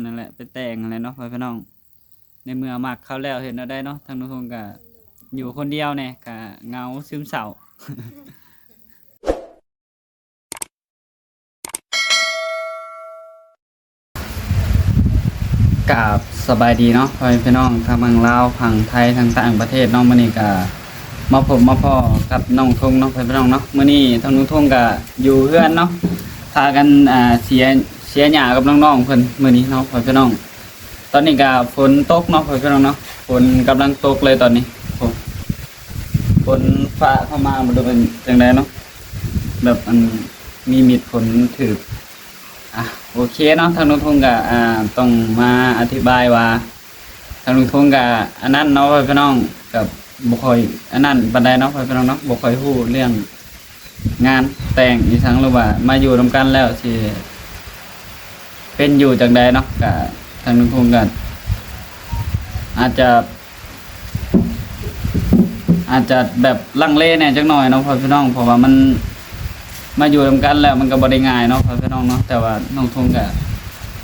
ນັ້ນແຫຼະ ໄປແຕ່ງຫັ້ນແຫຼະເນາະ ພໍ່ແມ່ພີ່ນ້ອງ. ໃນເມື່ອມັກເຂົາແລ້ວ ເຮັດແນວໃດເນາະ ທາງນ້ອງທົ່ງກະຢູ່ຄົນດຽວແດ່ ກະເຫງົາຊຶມເສົ້າ. ກາບສະບາຍດີເນາະ ພໍ່ແມ່ພີ່ນ້ອງ ທັງຝັ່ງລາວ ຝັ່ງໄທ ທັງຕ່າງປະເທດເນາະ. ມື້ນີ້ກະມາພົບມາພໍ້ກັບນ້ອງທົ່ງເນາະ ພໍ່ແມ່ພີ່ນ້ອງເນາະ. ມື້ນີ້ທາງນ້ອງທົ່ງກະຢູ່ເຮືອນເນາະ ພາກັນ ອ່າ ເສຍ ເສຍຫຍ້າກັບນ້ອງໆເພິ່ນມື້ນີ້ເນາະ ພໍ່ແມ່ພີ່ນ້ອງ. ຕອນນີ້ກະຝົນຕົກເນາະ ພໍ່ແມ່ພີ່ນ້ອງເນາະ ຝົນກຳລັງຕົກເລີຍຕອນນີ້. ໂອ້ ຝົນຟ້າເຂົ້າມາ ບໍ່ຮູ້ເປັນຈັ່ງໃດເນາະ ແບບ ອັນ ມີມິດຝົນຖືກ. ອ່ະ ໂອເຄເນາະ ທາງນ້ອງທົ່ງກະ ອ່າ ຕ້ອງມາອະທິບາຍວ່າ ທາງນ້ອງທົ່ງກະອັນນັ້ນເນາະ ພໍ່ແມ່ພີ່ນ້ອງ ກະບໍ່ຄ່ອຍອັນນັ້ນປານໃດເນາະ ພໍ່ແມ່ພີ່ນ້ອງເນາະ ບໍ່ຄ່ອຍຮູ້ເລື່ອງງານແຕ່ງອີ່ສັງ ຫຼືວ່າມາຢູ່ນຳກັນແລ້ວຊິເປັນຢູ່ຈັ່ງໃດເນາະ. ກະທາງນ້ອງທົ່ງກະອາດຈະ ອາດຈະແບບລັງເລແດ່ຈັກໜ້ອຍເນາະ ພໍ່ແມ່ພີ່ນ້ອງ ເພາະວ່າມັນມາຢູ່ນຳກັນແລ້ວມັນກະບໍ່ໄດ້ງ່າຍເນາະ ພໍ່ແມ່ພີ່ນ້ອງເນາະ. ແຕ່ວ່ານ້ອງທົ່ງກະ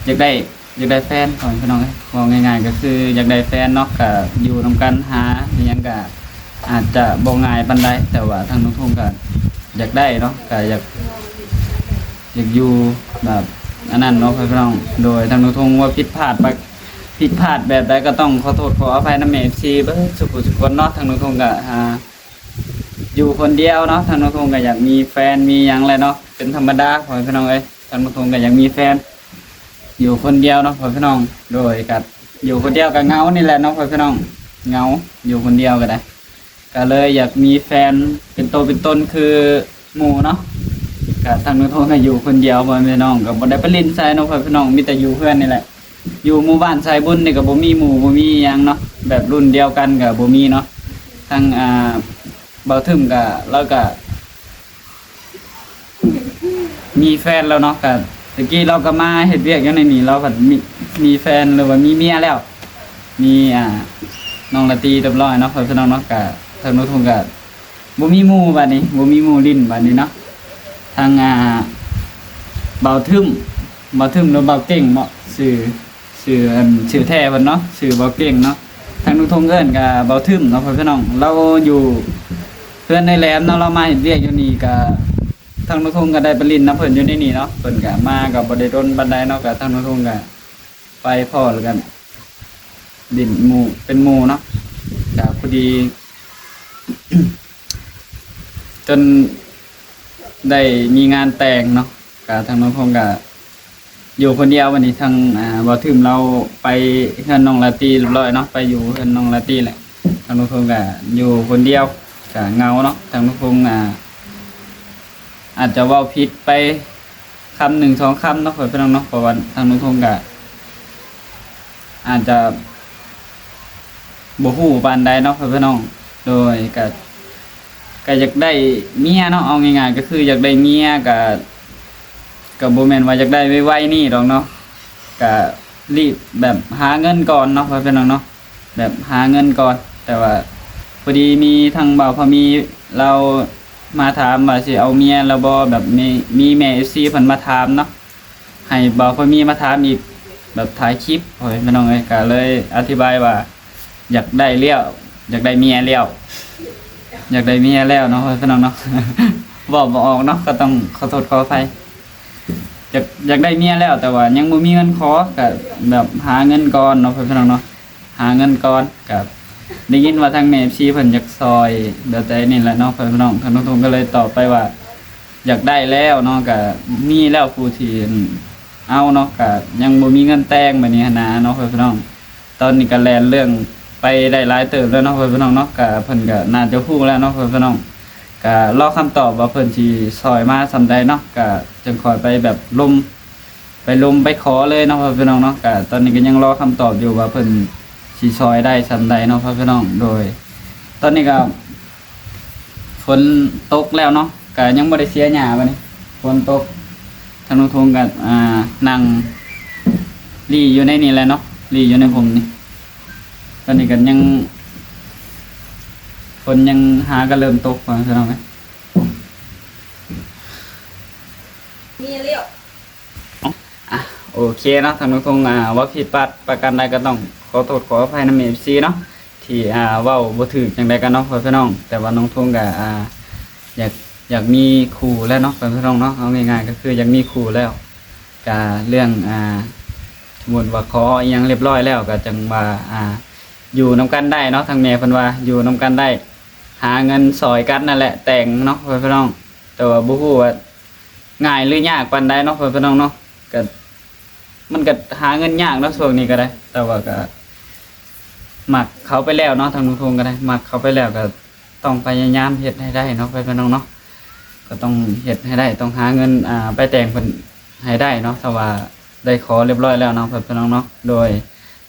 ຢາກໄດ້ ຢາກໄດ້ແຟນ ພໍ່ແມ່ພີ່ນ້ອງເອີຍ ເວົ້າງ່າຍໆກະຄືຢາກໄດ້ແຟນເນາະ. ກະຢູ່ນຳກັນຫາອີ່ຫຍັງກະອາດຈະບໍ່ງ່າຍປານໃດ ແຕ່ວ່າທາງນ້ອງທົ່ງກະຢາກໄດ້ເນາະ ກະຢາກ ຢາກຢູ່ແບບອັນນັ້ນເນາະ ພໍ່ແມ່ພີ່ນ້ອງ. ໂດຍທາງນ້ອງທົ່ງວ່າຜິດພາດ ຜິດພາດແບບໃດກະຕ້ອງຂໍໂທດຂໍອະໄພນຳແມ່ ເອັຟຊີ ເບິດທຸກຜູ້ທຸກຄົນເນາະ. ທາງນ້ອງທົ່ງກະ ອ່າ ຢູ່ຄົນດຽວເນາະ ທາງນ້ອງທົ່ງກະຢາກມີແຟນມີຫຍັງແຫຼະເນາະ ເປັນທຳມະດາ ພໍ່ແມ່ພີ່ນ້ອງເອີຍ. ທາງນ້ອງທົ່ງກະຢາກມີແຟນ ຢູ່ຄົນດຽວເນາະ ພໍ່ແມ່ພີ່ນ້ອງ. ໂດຍກະຢູ່ຄົນດຽວກະເຫງົານີ້ແຫຼະເນາະ ພໍ່ແມ່ພີ່ນ້ອງ ເຫງົາ ຢູ່ຄົນດຽວກະໄດ້ ກະເລີຍຢາກມີແຟນເປັນໂຕເປັນຕົນຄືໝູ່ເນາະ. ກະທາງນ້ອງທົ່ງກະຢູ່ຄົນດຽວ ພໍ່ແມ່ພີ່ນ້ອງ ກະບໍ່ໄດ້ໄປຫຼິ້ນໃສເນາະ ພໍ່ແມ່ພີ່ນ້ອງ ມີແຕ່ຢູ່ເຮືອນນີ້ແຫຼະ. ຢູ່ໝູ່ບ້ານສາຍບຸນນີ້ກະບໍ່ມີໝູ່ ບໍ່ມີຫຍັງເນາະ ແບບລຸ້ນດຽວກັນກະບໍ່ມີເນາະ. ທາງ ອ່າ ບ່າວທຶມກະ ລາວກະມີແຟນແລ້ວເນາະ ກະແຕ່ກີ້ລາວກະມາເຮັດວຽກຢູ່ໃນນີ້ ລາວພັດມີ ມີແຟນ ຫຼືວ່າມີເມຍແລ້ວ ມີ ອ່າ ນ້ອງລາຕີຮຽບຮ້ອຍເນາະ ພໍ່ແມ່ພີ່ນ້ອງເນາະ. ກະທາງນ້ອງທົ່ງກະບໍ່ມີໝູ່ບາດນີ້ ບໍ່ມີໝູ່ຫຼິ້ນບາດນີ້ເນາະ. ທາງ ອ່າ ບ່າວທຶມ ບ່າວທຶມ ຫຼືບ່າວເກັ່ງເນາະ ຊື່ ຊື່ ອັນ ຊື່ແທ້ເພິ່ນເນາະ ຊື່ບ່າວເກັ່ງເນາະ. ທາງນ້ອງທົ່ງເອີ້ນກະບ່າວທຶມເນາະ ພໍ່ແມ່ພີ່ນ້ອງ ລາວຢູ່ເຮືອນໃນແຫຼມເນາະ ລາວມາເຮັດວຽກຢູ່ນີ້ກະ ທາງນ້ອງທົ່ງກະໄດ້ໄປຫຼິ້ນນຳເພິ່ນຢູ່ໃນນີ້ເນາະ. ເພິ່ນກະມາກະບໍ່ໄດ້ດົນປານໃດເນາະ ກະທາງນ້ອງທົ່ງກະໄປພໍ້ ແລ້ວກະຫຼິ້ນໝູ່ ເປັນໝູ່ເນາະ ກະພໍດີຈົນໄດ້ມີງານແຕ່ງເນາະ. ກະທາງນ້ອງທົ່ງກະ ຢູ່ຄົນດຽວ ບາດນີ້ທາງ ອ່າ ບ່າວທຶມລາວໄປເຮືອນນ້ອງລາຕີຮຽບຮ້ອຍເນາະ ໄປຢູ່ເຮືອນນ້ອງລາຕີແຫຼະ. ທາງນ້ອງທົ່ງກະຢູ່ຄົນດຽວກະເຫງົາເນາະ. ທາງນ້ອງທົ່ງ ອ່າ ອາດຈະເວົ້າຜິດໄປຄຳໜຶ່ງສອງຄຳເນາະ ພໍ່ແມ່ພີ່ນ້ອງເນາະ ເພາະວ່າທາງນ້ອງທົ່ງກະອາດຈະ ບໍ່ຮູ້ປານໃດເນາະ ພໍ່ແມ່ພີ່ນ້ອງ. ໂດຍ ກະ ກະຢາກໄດ້ເມຍເນາະ ເອົາງ່າຍໆກະຄືຢາກໄດ້ເມຍ ກະ ກະບໍ່ແມ່ນວ່າຢາກໄດ້ໄວໆນີ້ດອກເນາະ ກະລີບແບບຫາເງິນກ່ອນເນາະ ພໍ່ແມ່ພີ່ນ້ອງເນາະ ແບບຫາເງິນກ່ອນ. ແຕ່ວ່າພໍດີມີທາງບ່າວພາມີລາວມາຖາມວ່າຊິເອົາເມຍແລ້ວບໍ່ ແບບມີ ມີແມ່ເອັຟຊີເພິ່ນມາຖາມເນາະ ໃຫ້ບ່າວພາມີມາຖາມອີກ ແບບຖ່າຍຄລິບ ພໍ່ແມ່ພີ່ນ້ອງເອີຍ. ກະເລີຍອະທິບາຍວ່າຢາກໄດ້ແລ້ວ ຢາກໄດ້ເມຍແລ້ວ ຢາກໄດ້ເມຍແລ້ວເນາະ ພໍ່ແມ່ພີ່ນ້ອງເນາະ ເວົ້າບໍ່ອອກເນາະ ກະຕ້ອງຂໍໂທດຂໍອະໄພ. ຢາກ ຢາກໄດ້ເມຍແລ້ວ ແຕ່ວ່າຍັງບໍ່ມີເງິນຂໍ ກະແບບຫາເງິນກ່ອນເນາະ ພໍ່ແມ່ພີ່ນ້ອງເນາະ ຫາເງິນກ່ອນ. ກະໄດ້ຍິນວ່າທາງແມ່ເອັຟຊີເພິ່ນຢາກຊ່ອຍແບບໃດນີ້ແຫຼະເນາະ ພໍ່ແມ່ພີ່ນ້ອງ. ທາງນ້ອງທົ່ງກະເລີຍຕອບໄປວ່າ ຢາກໄດ້ແລ້ວເນາະ ກະມີແລ້ວຜູ້ທີ່ເອົາເນາະ ກະຍັງບໍ່ມີເງິນແຕ່ງບາດນີ້ຫັ້ນນາເນາະ ພໍ່ແມ່ພີ່ນ້ອງ. ຕອນນີ້ກະແລ່ນເລື່ອງໄປໄດ້ຫຼາຍເຕີບແລ້ວເນາະ ພໍ່ແມ່ພີ່ນ້ອງເນາະ ກະເພິ່ນກະໜ້າຈະຮູ້ແລ້ວເນາະ ພໍ່ແມ່ພີ່ນ້ອງ. ກະລໍຄຳຕອບວ່າເພິ່ນຊິຊ່ອຍມາສ່ຳໃດເນາະ ກະຈັ່ງຄ່ອຍໄປແບບລົມ ໄປລົມໄປຂໍເລີຍເນາະ ພໍ່ແມ່ພີ່ນ້ອງເນາະ. ກະຕອນນີ້ກະຍັງລໍຄຳຕອບຢູ່ວ່າເພິ່ນຊິຊ່ອຍໄດ້ສ່ຳໃດເນາະ ພໍ່ແມ່ພີ່ນ້ອງ. ໂດຍ ຕອນນີ້ກະ ຝົນຕົກແລ້ວເນາະ ກະຍັງບໍ່ໄດ້ເສຍຫຍ້າບາດນີ້ ຝົນຕົກ. ທາງນ້ອງທົ່ງກະ ອ່າ ນັ່ງລີ້ຢູ່ໃນນີ້ແຫຼະເນາະ ລີ້ຢູ່ໃນຮົ່ມນີ້. ຕອນນີ້ກະຍັງ ຝົນຍັງຫາກະເລີ່ມຕົກ ພໍ່ແມ່ພີ່ນ້ອງເອີຍ. ມີແລ້ວ ອ່ະ ໂອເຄເນາະ ທາງນ້ອງທົງ ອ່າ ເວົ້າຜິດພາດປະການໃດກໍຕ້ອງຂໍໂທດຂໍອະໄພນຳ ເອັຟຊີ ເນາະ ທີ່ ອ່າ ເວົ້າບໍ່ຖືກຈັ່ງໃດກັນເນາະ ພໍ່ແມ່ພີ່ນ້ອງ. ແຕ່ວ່ານ້ອງທົງກໍ ອ່າ ຢາກ ຢາກມີຄູ່ແລ້ວເນາະ ພໍ່ແມ່ພີ່ນ້ອງເນາະ. ເອົາງ່າຍໆກໍຄືຢາກມີຄູ່ແລ້ວ ກະເລື່ອງ ອ່າ ສົມມຸດວ່າຂໍອີ່ຫຍັງຮຽບຮ້ອຍແລ້ວ ກະຈັ່ງວ່າ ອ່າ ຢູ່ນຳກັນໄດ້ເນາະ. ທາງແມ່ເພິ່ນວ່າຢູ່ນຳກັນໄດ້ ຫາເງິນຊ່ອຍກັນນັ້ນແຫຼະແຕ່ງເນາະ ພໍ່ແມ່ພີ່ນ້ອງ. ແຕ່ວ່າບໍ່ຮູ້ວ່າງ່າຍຫຼືຍາກປານໃດເນາະ ພໍ່ແມ່ພີ່ນ້ອງເນາະ. ກະມັນກະຫາເງິນຍາກເນາະຊ່ວງນີ້ກໍໄດ້ ແຕ່ວ່າກະມັກເຂົາໄປແລ້ວເນາະ ທາງນ້ອງທົງກໍໄດ້ ມັກເຂົາໄປແລ້ວກະ ຕ້ອງພະຍາຍາມເຮັດໃຫ້ໄດ້ເນາະ ພໍ່ແມ່ພີ່ນ້ອງເນາະ. ກໍຕ້ອງເຮັດໃຫ້ໄດ້ ຕ້ອງຫາເງິນ ອ່າ ໄປແຕ່ງເພິ່ນໃຫ້ໄດ້ເນາະ ຖ້າວ່າໄດ້ຂໍຮຽບຮ້ອຍແລ້ວເນາະ ພໍ່ແມ່ພີ່ນ້ອງເນາະ. ໂດຍ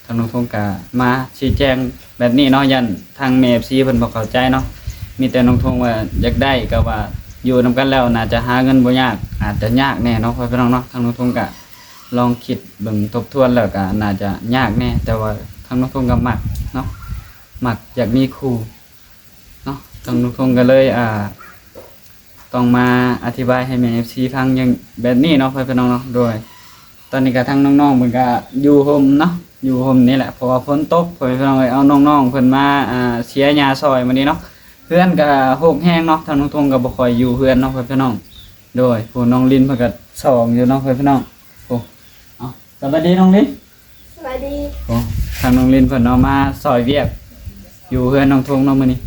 ທາງນ້ອງທົງກະມາຊີ້ແຈງແບບນີ້ເນາະ ຢ້ານທາງແມ່ ເອັຟຊີ ເພິ່ນບໍ່ເຂົ້າໃຈເນາະ. ມີແຕ່ນ້ອງທົງວ່າຢາກໄດ້ ກໍວ່າຢູ່ນຳກັນແລ້ວໜ້າຈະຫາເງິນບໍ່ຍາກ ອາດຈະຍາກແດ່ເນາະ ພໍ່ແມ່ພີ່ນ້ອງເນາະ. ທາງນ້ອງທົງກະລອງຄິດເບິ່ງທົບທວນແລ້ວກະໜ້າຈະຍາກແດ່ ແຕ່ວ່າທາງນ້ອງທົງກະມັກເນາະ ມັກຢາກມີຄູ່ ເນາະ. ທາງນ້ອງທົງກໍເລີຍ ອ່າ ຕ້ອງມາອະທິບາຍໃຫ້ແມ່ ເອັຟຊີ ຟັງຢ່າງແບບນີ້ເນາະ ພໍ່ແມ່ພີ່ນ້ອງເນາະ. ໂດຍ ຕອນນີ້ກໍທາງນ້ອງໆເພິ່ນກໍຢູ່ຮົ່ມເນາະ ຢູ່ຮົ່ມນີ້ແຫຼະ ເພາະວ່າຝົນຕົກ ພໍ່ແມ່ພີ່ນ້ອງເອີຍ. ເອົານ້ອງໆເພິ່ນມາ ອ່າ ເສຍຫຍ້າຊ່ອຍມື້ນີ້ເນາະ. ເຮືອນກໍຮົກແຮງເນາະ ທາງນ້ອງທົງກໍບໍ່ຄ່ອຍຢູ່ເຮືອນເນາະ ພໍ່ແມ່ພີ່ນ້ອງ. ໂດຍ ຜູ້ນ້ອງລິນເພິ່ນກໍສ່ອງຢູ່ເນາະ ພໍ່ແມ່ພີ່ນ້ອງ. ໂອ້ ເອົາ ສະບາຍດີນ້ອງລິນ. ສະບາຍດີ. ໂອ້ ທາງນ້ອງລິນເພິ່ນເນາະ ມາຊ່ອຍວຽກຢູ່ເຮືອນນ້ອງທົງເນາະມື້ນີ້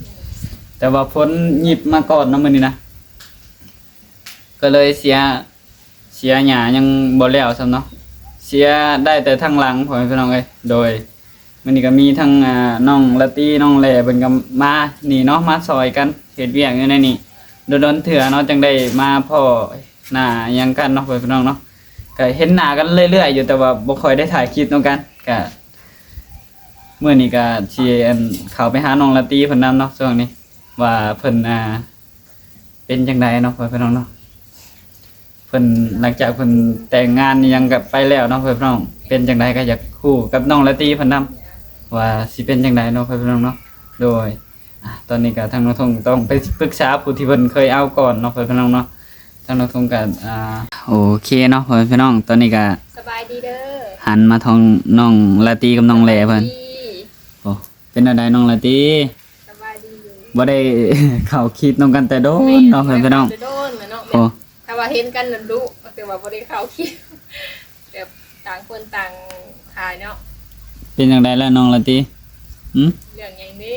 ແຕ່ວ່າຝົນຫຍິບມາກ່ອນເນາະມື້ນີ້ນະ ກໍເລີຍເສຍ ເສຍຫຍ້າຍັງບໍ່ແລ້ວຊ້ຳເນາະ ເສຍໄດ້ແຕ່ທາງຫຼັງ ພໍ່ແມ່ພີ່ນ້ອງເອີຍ. ໂດຍ ມື້ນີ້ກໍມີທັງ ອ່າ ນ້ອງລາຕີ ນ້ອງແຫຼ ເພິ່ນກໍມານີ້ເນາະ ມາຊ່ອຍກັນເຮັດວຽກຢູ່ໃນນີ້ ດົນໆເທື່ອເນາະ ຈັ່ງໄດ້ມາພໍ້ໜ້າຫຍັງກັນເນາະ ພໍ່ແມ່ພີ່ນ້ອງເນາະ. ກໍເຫັນໜ້າກັນເລື້ອຍໆຢູ່ ແຕ່ວ່າບໍ່ຄ່ອຍໄດ້ຖ່າຍຄລິບນຳກັນ. ກະມື້ນີ້ກະຊິ ອັນ ເຂົ້າໄປຫານ້ອງລາຕີເພິ່ນນຳເນາະ ຊ່ວງນີ້ວ່າເພິ່ນ ອ່າ ເປັນຈັ່ງໃດເນາະ ພໍ່ແມ່ພີ່ນ້ອງເນາະ. ເພິ່ນ ຫຼັງຈາກເພິ່ນແຕ່ງງານອີ່ຫຍັງກັນໄປແລ້ວເນາະ ພໍ່ແມ່ພີ່ນ້ອງ ເປັນຈັ່ງໃດກໍຢາກຮູ້ກັບນ້ອງລາຕີເພິ່ນນຳ ວ່າຊິເປັນຈັ່ງໃດເນາະ ພໍ່ແມ່ພີ່ນ້ອງເນາະ. ໂດຍ ອ່າ ຕອນນີ້ກໍທາງນ້ອງທົງຕ້ອງໄປປຶກສາຜູ້ທີ່ເພິ່ນເຄີຍເອົາກ່ອນເນາະ ພໍ່ແມ່ພີ່ນ້ອງເນາະ. ທາງນ້ອງທົງກໍ ອ່າ ໂອເຄເນາະ ພໍ່ແມ່ພີ່ນ້ອງ ຕອນນີ້ກໍ ສະບາຍດີເດີ ຫັນມາທາງນ້ອງລາຕີກັບນ້ອງແຫຼເພິ່ນ. ສະບາຍດີ. ໂອ້ ເປັນແນວໃດນ້ອງລາຕີ? ສະບາຍດີຢູ່. ບໍ່ໄດ້ເຂົ້າຄລິບນຳກັນແຕ່ດົນເນາະ ແມ່ນ ເພື່ອນພີ່ນ້ອງ ແຕ່ດົນແລ້ວເນາະ. ໂອ້ ແບບ ຖ້າວ່າເຫັນກັນນັ້ນດຸ ແຕ່ວ່າບໍ່ໄດ້ເຂົ້າຄລິບ ແບບຕ່າງຄົນຕ່າງຖ່າຍເນາະ. ເປັນຈັ່ງໃດລະນ້ອງລາຕີ? ຫື? ເລື່ອງຫຍັງເດ້?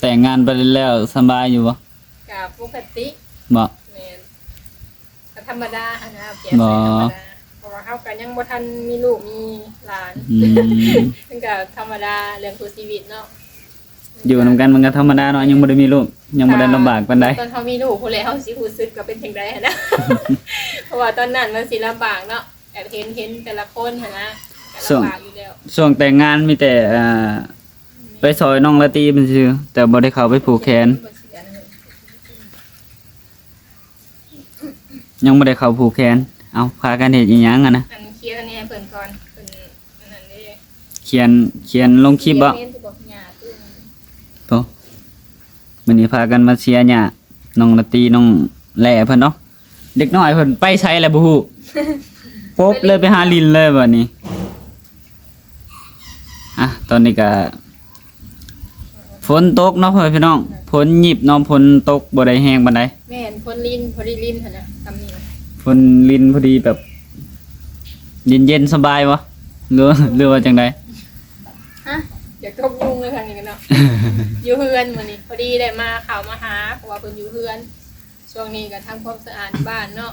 ແຕ່ງງານໄປແລ້ວສະບາຍຢູ່ບໍ່? ກະປົກກະຕິ. ບໍ່? ແມ່ນ. ກໍທຳມະດາຫັ້ນນະ ແກ້ໄຂທຳມະດາ ເພາະວ່າເຮົາກໍຍັງບໍ່ທັນມີລູກມີຫຼານ. ອືມ ມັນກໍທຳມະດາເລື່ອງຄູ່ຊີວິດເນາະ ຢູ່ນຳກັນມັນກໍທຳມະດາເນາະ ຍັງບໍ່ໄດ້ມີລູກ ຍັງບໍ່ໄດ້ລຳບາກປານໃດ. ຕອນເຮົາມີລູກພຸ້ນແຫຼະ ເຮົາຊິຮູ້ສຶກວ່າເປັນຈັ່ງໃດຫັ້ນນະ ເພາະວ່າຕອນນັ້ນມັນຊິລຳບາກເນາະ ແບບເຫັນ ເຫັນແຕ່ລະຄົນຫັ້ນນະ ກໍລຳບາກຢູ່ແລ້ວ. ຊ່ວງ ຊ່ວງແຕ່ງງານມີແຕ່ ອ່າ ໄປຊ່ອຍນ້ອງລາຕີເພິ່ນຊື່ ແຕ່ບໍ່ໄດ້ເຂົ້າໄປຜູກແຂນ. ຍັງບໍ່ໄດ້ເຂົ້າຜູກແຂນ. ເອົ້າ ພາກັນເຮັດອີ່ຫຍັງຫັ້ນນະ? ອັນ ຂຽນອັນນີ້ໃຫ້ເພິ່ນກ່ອນ ເພິ່ນອັນນັ້ນເດ້. ຂຽນ ຂຽນລົງຄລິບບໍ? ໂຕ ມື້ນີ້ພາກັນມາເສຍຫຍ້ານ້ອງລາຕີ ນ້ອງແຫຼເພິ່ນເນາະ. ເດັກນ້ອຍເພິ່ນໄປໃສແລ້ວບໍ່ຮູ້ ປົບເລີຍ ໄປຫຼິ້ນ ໄປຫາຫຼິ້ນເລີຍບາດນີ້. ອ່ະ ຕອນນີ້ກະຝົນຕົກເນາະ ພໍ່ແມ່ພີ່ນ້ອງ ຝົນຫຍິບເນາະ ຝົນຕົກບໍ່ໄດ້ແຮງປານໃດ. ແມ່ນ ຝົນລິນ ພໍດີລິນຫັ້ນນະ ຊ່ຳນີ້ນະ. ຝົນລິນພໍດີແບບເຢັນໆ ສະບາຍບໍ່ ຫຼື ຫຼືວ່າຈັ່ງໃດ? ຮະ ຢາກຕົກຍຸງເລີຍທາງນີ້ກັນເນາະ ຢູ່ເຮືອນມື້ນີ້ ພໍດີໄດ້ມາເຂົ້າມາຫາ ເພາະວ່າເພິ່ນຢູ່ເຮືອນ. ຊ່ວງນີ້ກໍທຳຄວາມສະອາດບ້ານເນາະ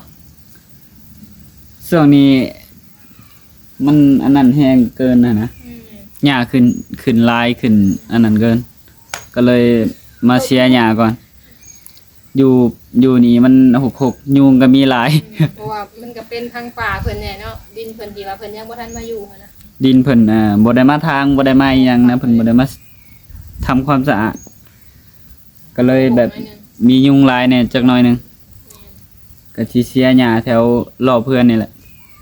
ຊ່ວງນີ້ມັນອັນນັ້ນແຮງເກີນຫັ້ນນະ. ອືມ ຫຍ້າຂຶ້ນ ຂຶ້ນຫຼາຍ ຂຶ້ນອັນນັ້ນເກີນ ກໍເລີຍມາເສຍຫຍ້າກ່ອນ. ຢູ່ ຢູ່ນີ້ມັນຮົກໆ ຍຸງກໍມີຫຼາຍ. ອືມ ເພາະວ່າມັນກໍເປັນທາງປ່າເພິ່ນແດ່ເນາະ ດິນເພິ່ນທີ່ວ່າເພິ່ນຍັງບໍ່ທັນມາຢູ່ຫັ້ນນະ ດິນເພິ່ນ ເອີ ບໍ່ໄດ້ມາຖາງ ບໍ່ໄດ້ມາອີ່ຫຍັງນະ ເພິ່ນບໍ່ໄດ້ມາທຳຄວາມສະອາດ. ກໍເລີຍແບບມີຍຸງຫຼາຍແດ່ຈັກໜ້ອຍໜຶ່ງ. ແມ່ນ ກໍຊິເສຍຫຍ້າແຖວລອບເຮືອນນີ້ແຫຼະ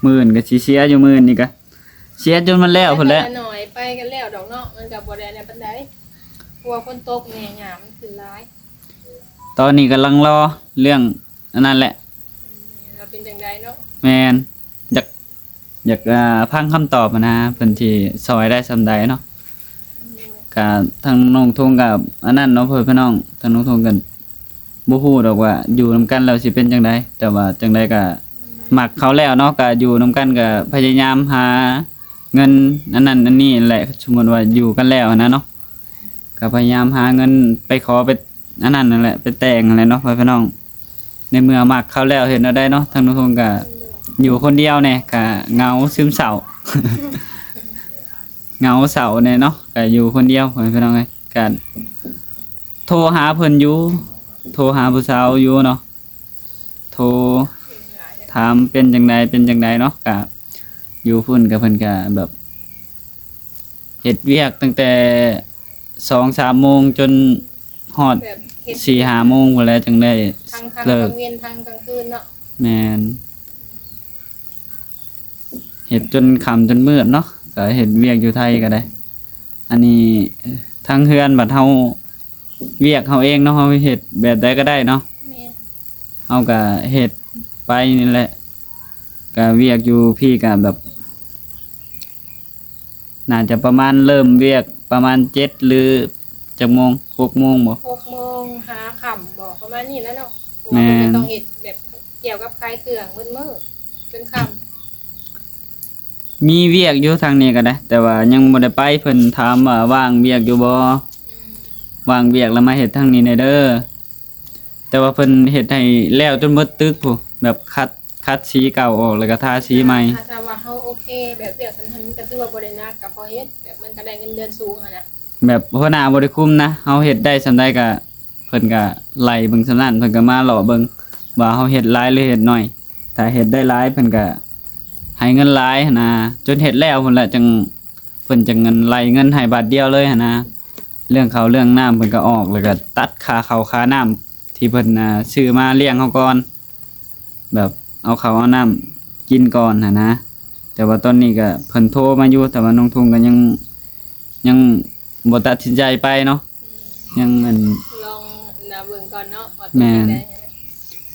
ມື້ອື່ນກໍຊິເສຍຢູ່ ມື້ອື່ນນີ້ກໍເສຍຈົນມັນແລ້ວພຸ້ນແຫຼະ. ແຕ່ລະໜ້ອຍໄປກໍແລ້ວດອກເນາະ ມັນກໍບໍ່ໄດ້ອັນນັ້ນປານໃດ ເພາະວ່າຝົນຕົກແດ່ ຫຍ້າມັນຂຶ້ນຫຼາຍ. ຕອນນີ້ກຳລັງລໍເລື່ອງອັນນັ້ນແຫຼະ ອືມ ວ່າເປັນຈັ່ງໃດເນາະ. ແມ່ນ ຢາກ ຢາກ ອ່າ ຟັງຄຳຕອບຫັ້ນນະ ເພິ່ນຊິຊ່ອຍໄດ້ສ່ຳໃດເນາະ. ກະທາງນ້ອງທຸງກະອັນນັ້ນເນາະ ເພື່ອນພີ່ນ້ອງ ທາງນ້ອງທຸງກະບໍ່ຮູ້ດອກວ່າຢູ່ນຳກັນແລ້ວຊິເປັນຈັ່ງໃດ ແຕ່ວ່າຈັ່ງໃດກະມັກເຂົາແລ້ວເນາະ ກະຢູ່ນຳກັນກະພະຍາຍາມຫາເງິນອັນນັ້ນອັນນີ້ແຫຼະ ສົມມຸດວ່າຢູ່ກັນແລ້ວຫັ້ນນະເນາະ ກະພະຍາຍາມຫາເງິນໄປຂໍໄປ ອັນນັ້ນນັ້ນແຫຼະ ໄປແຕ່ງຫັ້ນແຫຼະເນາະ ພໍ່ແມ່ພີ່ນ້ອງ. ໃນເມື່ອມັກເຂົາແລ້ວເຮັດແນວໃດເນາະ ທາງນ້ອງທຸງກະຢູ່ຄົນດຽວແດ່ ກະເຫງົາຊຶມເສົ້າ ເຫງົາເສົ້າແດ່ເນາະ ກະຢູ່ຄົນດຽວ ພໍ່ແມ່ພີ່ນ້ອງເອີຍ. ກະໂທຫາເພິ່ນຢູ່ ໂທຫາຜູ້ສາວຢູ່ເນາະ ໂທຖາມເປັນຈັ່ງໃດ ເປັນຈັ່ງໃດເນາະ. ກະຢູ່ພຸ້ນກະເພິ່ນກະແບບເຮັດວຽກຕັ້ງແຕ່ສອງສາມໂມງຈົນຮອດ ແບບເຮັດ ສີ່ຫ້າໂມງພຸ້ນແຫຼະ ຈັ່ງໄດ້ ທັງ ທັງ ເລີກ ກາງເວັນທັງກາງຄືນເນາະ. ແມ່ນ ເຮັດຈົນຄ່ຳຈົນມືດເນາະ ກະເຮັດວຽກຢູ່ໄທກະໄດ້. ອັນນີ້ທາງເຮືອນບັດເຮົາ ວຽກເຮົາເອງເນາະ ເຮົາເຮັດແບບໃດກະໄດ້ເນາະ. ແມ່ນ ເຮົາກະເຮັດໄປນີ້ແຫຼະ ກະວຽກຢູ່ພີ້ກະແບບ ໜ້າຈະປະມານເລີ່ມວຽກປະມານເຈັດ ຫຼື ຈັກໂມງ ຫົກໂມງບໍ? ຫົກໂມງຫາຄ່ຳບໍ ປະມານນີ້ແຫຼະເນາະ. ແມ່ນ ເພາະວ່າເພິ່ນກະຕ້ອງເຮັດແບບກ່ຽວກັບຂາຍເຄື່ອງເບິດມື້ຈົນຄ່ຳ. ມີວຽກຢູ່ທາງນີ້ກະໄດ້ ແຕ່ວ່າຍັງບໍ່ໄດ້ໄປ ເພິ່ນຖາມວ່າວ່າງວຽກຢູ່ບໍ່? ອືມ ວ່າງວຽກແລ້ວມາເຮັດທາງນີ້ແດ່ເດີ. ແຕ່ວ່າເພິ່ນເຮັດໃຫ້ແລ້ວຈົນໝົດຕຶກພຸ້ນ ແບບຂັດ ຂັດສີເກົ່າອອກ ແລ້ວກະທາສີໃໝ່. ຖ້າ ຖ້າວ່າເຮົາໂອເຄແບບວຽກສ່ຳນັ້ນ ມັນກະຖືວ່າບໍ່ໄດ້ໜັກ ກະພໍເຮັດ ແບບມັນກະໄດ້ເງິນເດືອນສູງຫັ້ນນະ. ແບບຫົວໜ້າບໍ່ໄດ້ຄຸມນະ ເຮົາເຮັດໄດ້ສ່ຳໃດກະ ເພິ່ນກະໄລ່ເບິ່ງສ່ຳນັ້ນ ເພິ່ນກະມາເລາະເບິ່ງວ່າເຮົາເຮັດຫຼາຍ ຫຼື ເຮັດໜ້ອຍ. ຖ້າເຮັດໄດ້ຫຼາຍ ເພິ່ນກະໃຫ້ເງິນຫຼາຍຫັ້ນນະ ຈົນເຮັດແລ້ວພຸ້ນແຫຼະ ຈັ່ງ ເພິ່ນຈັ່ງໄລ່ເງິນໃຫ້ບາດດຽວເລີຍຫັ້ນນະ. ເລື່ອງເຂົ້າເລື່ອງນ້ຳເພິ່ນກະອອກ ແລ້ວກະຕັດຄ່າເຂົ້າຄ່ານ້ຳທີ່ເພິ່ນ ອ່າ ຊື້ມາລ້ຽງເຮົາກ່ອນ ແບບເອົາເຂົ້າເອົານ້ຳກິນກ່ອນຫັ້ນນະ. ແຕ່ວ່າຕອນນີ້ກະເພິ່ນໂທມາຢູ່ ແຕ່ວ່ານ້ອງທຸງກະຍັງ ຍັງບໍ່ຕັດສິນໃຈໄປເນາະ. ອືມ ຍັງອັນ ລອງນະເບິ່ງກ່ອນເນາະວ່າເປັນຈັ່ງໃດ. ແມ່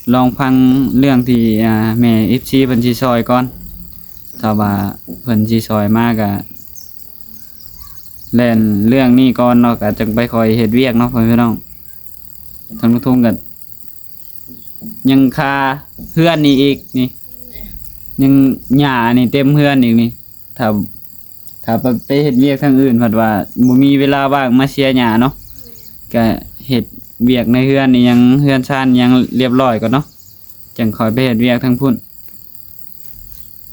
ນ ລອງຟັງເລື່ອງທີ່ ອ່າ ແມ່ ເອັຟຊີ ເພິ່ນຊິຊ່ອຍກ່ອນ ຖ້າວ່າເພິ່ນຊິຊ່ອຍມາກະແລ່ນເລື່ອງນີ້ກ່ອນເນາະ ກະຈັ່ງໄປຄ່ອຍເຮັດວຽກເນາະ ພໍ່ແມ່ພີ່ນ້ອງ. ທາງລຸງທຸງກະຍັງຄາເຮືອນນີ້ອີກນີ້ ຍັງຫຍ້ານີ້ເຕັມເຮືອນອີກນີ້ ຖ້າ ຖ້າໄປ ໄປເຮັດວຽກທາງອື່ນ ພັດວ່າບໍ່ມີເວລາວ່າງມາເສຍຫຍ້າເນາະ. ແມ່ນ ກະເຮັດວຽກໃນເຮືອນອີ່ຫຍັງ ເຮືອນຊານອີ່ຫຍັງລຽບລ້ອຍກ່ອນເນາະ ຈັ່ງຄ່ອຍໄປເຮັດວຽກທາງພຸ້ນ.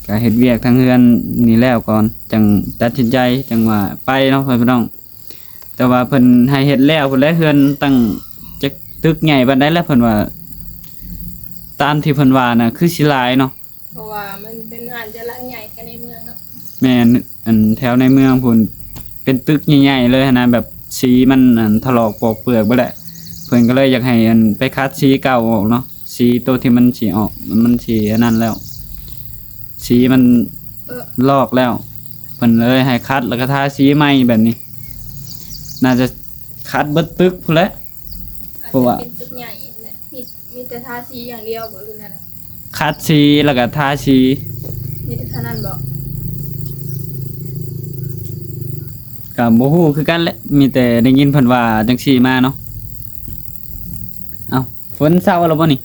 ກະເຮັດວຽກທາງເຮືອນນີ້ແລ້ວກ່ອນ ຈັ່ງຕັດສິນໃຈ ຈັ່ງວ່າໄປເນາະ ພໍ່ແມ່ພີ່ນ້ອງ. ແຕ່ວ່າເພິ່ນໃຫ້ເຮັດແລ້ວພຸ້ນແຫຼະ ເຮືອນຕັ້ງຈັກຕຶກໃຫຍ່ປານໃດແລ້ວ ເພິ່ນວ່າ ຕາມທີ່ເພິ່ນວ່ານະ ຄືຊິຫຼາຍເນາະ. ເພາະວ່າມັນເປັນ ອາດຈະຫຼັງໃຫຍ່ແຕ່ໃນເມືອງເນາະ. ແມ່ນ ອັນແຖວໃນເມືອງພຸ້ນເປັນຕຶກໃຫຍ່ໆເລີຍຫັ້ນນະ ແບບສີມັນ ອັນ ຖະຫຼອກປອກເປືອກເບິດແຫຼະ. ເພິ່ນກະເລີຍຢາກໃຫ້ ອັນ ໄປຂັດສີເກົ່າອອກເນາະ ສີໂຕທີ່ມັນຊິອອກ ມັນຊິອັນນັ້ນແລ້ວ ສີມັນ ເອີ ລອກແລ້ວ ເພິ່ນເລີຍໃຫ້ຂັດ ແລ້ວກະທາສີໃໝ່ແບບນີ້. ໜ້າຈະຂັດເບິດຕຶກພຸ້ນແຫຼະ ອາດ ເພາະວ່າ ຈະເປັນຕຶກໃຫຍ່ແຫຼະ ມີ ມີແຕ່ທາສີຢ່າງດຽວບໍ ຫຼືແນວໃດ? ຂັດສີ ແລ້ວກະທາສີ ມີແຕ່ເທົ່ານັ້ນບໍ? ກະບໍ່ຮູ້ຄືກັນແຫຼະ ມີແຕ່ໄດ້ຍິນເພິ່ນວ່າຈັ່ງຊີ້ມາເນາະ. ເອົ້າ ຝົນເຊົາແລ້ວບໍນີ້?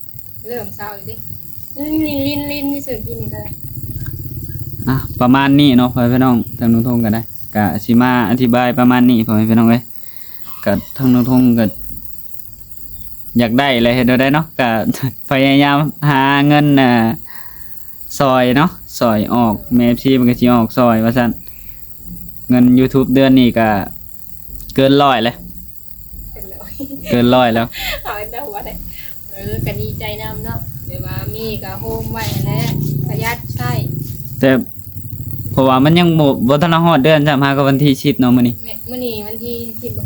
ເລີ່ມເຊົາຢູ່ເດ ລິນໆໆ ຊື່ກິນນີ້ກະໄດ້. ອ່ະ ປະມານນີ້ເນາະ ພໍ່ແມ່ພີ່ນ້ອງ ທາງລຸງທົງກະໄດ້ ກະຊິມາອະທິບາຍປະມານນີ້ ພໍ່ແມ່ພີ່ນ້ອງເອີຍ. ກະທາງລຸງທົງກະຢາກໄດ້ແຫຼະ ເຮັດແນວໃດເນາະ ກະພະຍາຍາມຫາເງິນ ອ່າ ຊ່ອຍເນາະ ຊ່ອຍອອກ ແມ່ເອັຟຊີເພິ່ນກະຊິອອກຊ່ອຍວ່າຊັ້ນ. ເງິນຢູທູບເດືອນນີ້ກະເກີນຮ້ອຍແລ້ວ ເກີນຮ້ອຍ ເກີນຮ້ອຍແລ້ວ ເອົາແຕ່ຫົວໄດ້. ເອີ ກະດີໃຈນຳເນາະ ແບບວ່າມີກະໂຮມໄວ້ຫັ້ນແຫຼະ ປະຢັດໃຊ້. ແຕ່ເພາະວ່າມັນຍັງບໍ່ ບໍ່ທັນຮອດເດືອນຊ້ຳ ຫາກະວັນທີສິບເນາະ ມື້ນີ້ ແມ່ນ ມື້ນີ້ວັນທີສິບບໍ່?